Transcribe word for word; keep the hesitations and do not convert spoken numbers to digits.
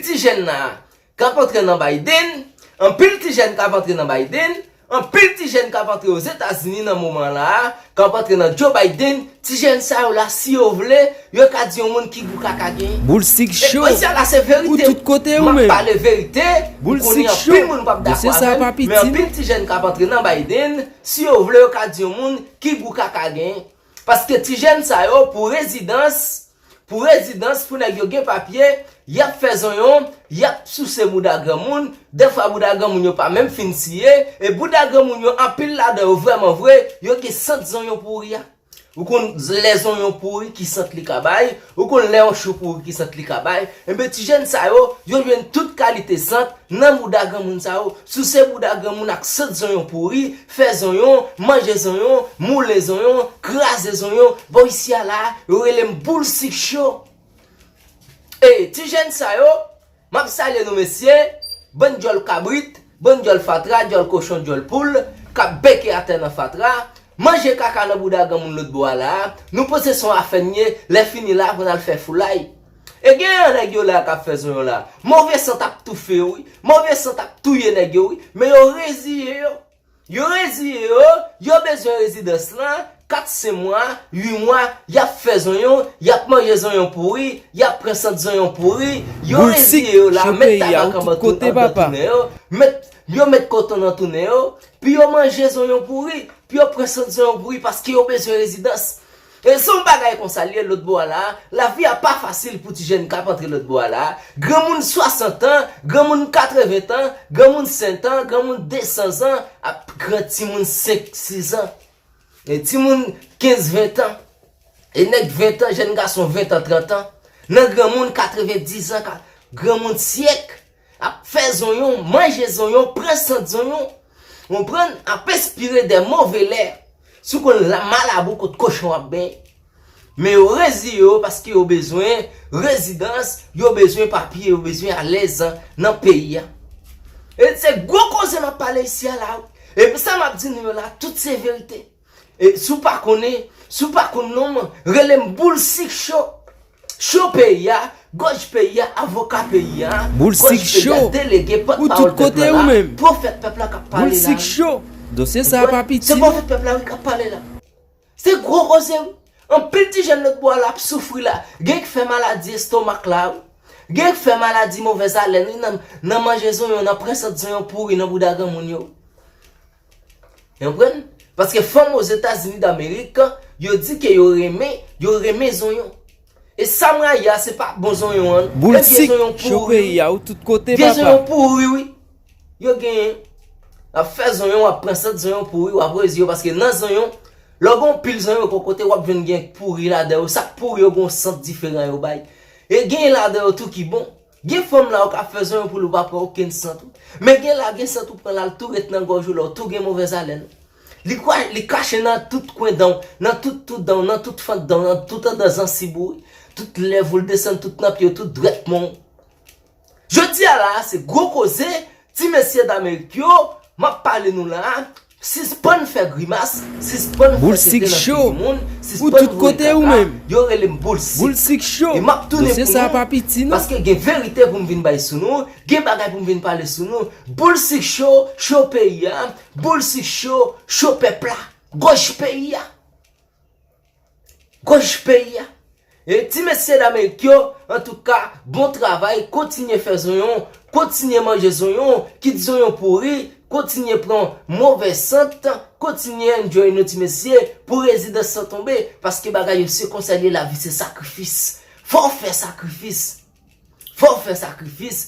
Ti jèn la k ap antre nan Biden, anpil ti jèn k ap antre nan Biden, anpil ti jèn k ap antre Ozetazini nan moman la a, k ap antre nan Joe Biden, ti jèn sa yo la, si yo vle, yo ka di yon moun ki gou kaka gen. Boul sik cho. Mesye la, se verite. Ou tout kote ou menm. M ap pale verite. Boul sik cho. Anpil moun p ap dakò avè m, men anpil ti jèn k ap antre nan Biden, si yo vle, yo ka di yon moun ki gou kaka gen. Paske ti jèn sa yo, pou rezidans, pou rezidans, pou nèg yo gen papye, y ap fè zonyon, y ap souse bouda granmoun, dèfwa bouda granmoun yo pa menm fin siye, e bouda granmoun yo, anpil ladan yo vrèman vre, yo gen sant zonyon pouri a. Ou konn lè zonyon pouri ki sant li ka bay, ou konn lè yon cho pouri ki sant li ka bay, enben ti jèn sa yo, yo jwenn tout kalite sant, nan bouda granmoun sa yo, souse bouda granmoun ak sant zonyon pouri, fè zonyon, manje zonyon, moule zonyon, kraze zonyon, bò isi a la, yo rele m boul sik cho. E ti jèn sa yo, m ap salye nou mesye, bann djòl kabrit, bann djòl fatra, djòl kochon, djòl poul, k ap beke atè nan fatra, manje kaka nan bouda granmoun lòt bò a la, nou panse se yon afè n ye, lè fini la, pou n al fè foulay. E gen yon nèg yo la k ap fè zonyon la. Move sant ap toufe yo, wi. Move sant ap touye nèg yo, wi. Men yo reziye yo. Yo reziye yo, yo bezwen rezidans lan, kat, senk mwa, uit mwa, y ap fè zonyon, y ap manje zonyon pouri, y ap pran sant zonyon pouri. Yo reziye yo la, met tabak anba tou, andan tou nen yo, met, yo met koton nan tou nen yo, pou yo manje zonyon pouri, pou yo pran sant zonyon pouri, paske yo bezwen rezidans. E se yon bagay konsa l ye lòt bò a la, lavi a pa fasil pou ti jèn k ap antre lòt bò a la. Granmoun swasant an, granmoun katreven tan, granmoun san tan, granmoun de san zan, ap gran timoun senk, sis an. E timoun kenz, ven tan. E nèg ven tan, jèn gason ven tan, trant an. Nan granmoun katreven diz an, ka, granmoun syèk. Ap fè zonyon, manje zonyon, pran sant zonyon. Konprann? Ap enspire de move lè. Si w konn la, Malabo kot kochon ap benyen. Men yo reziye yo paske yo bezwen rezidans, yo bezwen papye, yo bezwen alèz nan peyi a. E se gwo koze m ap pale isi a la, wi. E sa m ap di nou yo la, tout se verite. E si w pa konnen, si w pa konn non m, rele m boul sik cho. Cho peyi a, gòj peyi a, avoka peyi a, gòj peyi a, delege, pòtpawòl pèp la, pwofèt pèp la k ap pale la. Boul sik cho. Dosye sa a pa piti non. Se pwofèt pèp la wi k ap pale la. Se gwo koze wi. Anpil ti jèn lòt bò a la ap soufri la. Gen k fè maladi estomak la wi. Gen k fè maladi movèz alèn wi nan, nan manje zonyon, nan pran sant zonyon pouri nan bouda granmoun yo. Ou konprann? Paske fanm Ozetazini Damerik, yo di ke yo renmen, yo renmen zonyon. E sa m rayi a, se pa bon zonyon an, e vye zonyon pouri wi. Vye zonyon pouri wi. Yo genyen. W ap fè zonyon, w ap pran sant zonyon pouri, w ap rezi yo, paske nan zonyon, lè w gen yon pil zonyon, yon kote w ap jwenn gen pouri ladan yo. Sa k pouri yo gen yon sant diferan yo bay. E genyen ladan yo tou ki bon. Gen fanm la ou ka fè zonyon pou li ou pa pran okenn sant ou. Men gen la gen sant ou pran la l tou ret nan gòj ou la ou tou gen movèz alèn. Li kwa, li kache nan tout kwen dan w, nan tout tou dan w, nan tout fant dan w, nan tout andan zansib ou wi. Tout lèv ou l desann tout nan pye w, tout dwèt men w. Jodi a la se gwo koze, ti mesye Damerik yo, m ap pale nou la, sispann fè grimas, sispann fè tete nan figi moun, sispann voye kaka, yo rele m boul sik. E m ap tounen pou nou, paske gen verite pou m vin bay sou nou, gen bagay pou m vin pale sou nou. Boul sik cho, cho peyi a, boul sik cho, cho pèp la, gòj peyi a. Gòj peyi a. E ti mesye Damerik yo, antouka, bon travay, kontinye fè zonyon, kontinye manje zonyon, kit zonyon pouri, kontinye pran movèz sant, kontinye enjoy nou ti mesye, pou rezidans lan tonbe, paske bagay yo se konsa l ye, lavi se sakrifis. Fò w fè sakrifis. Fò w fè sakrifis.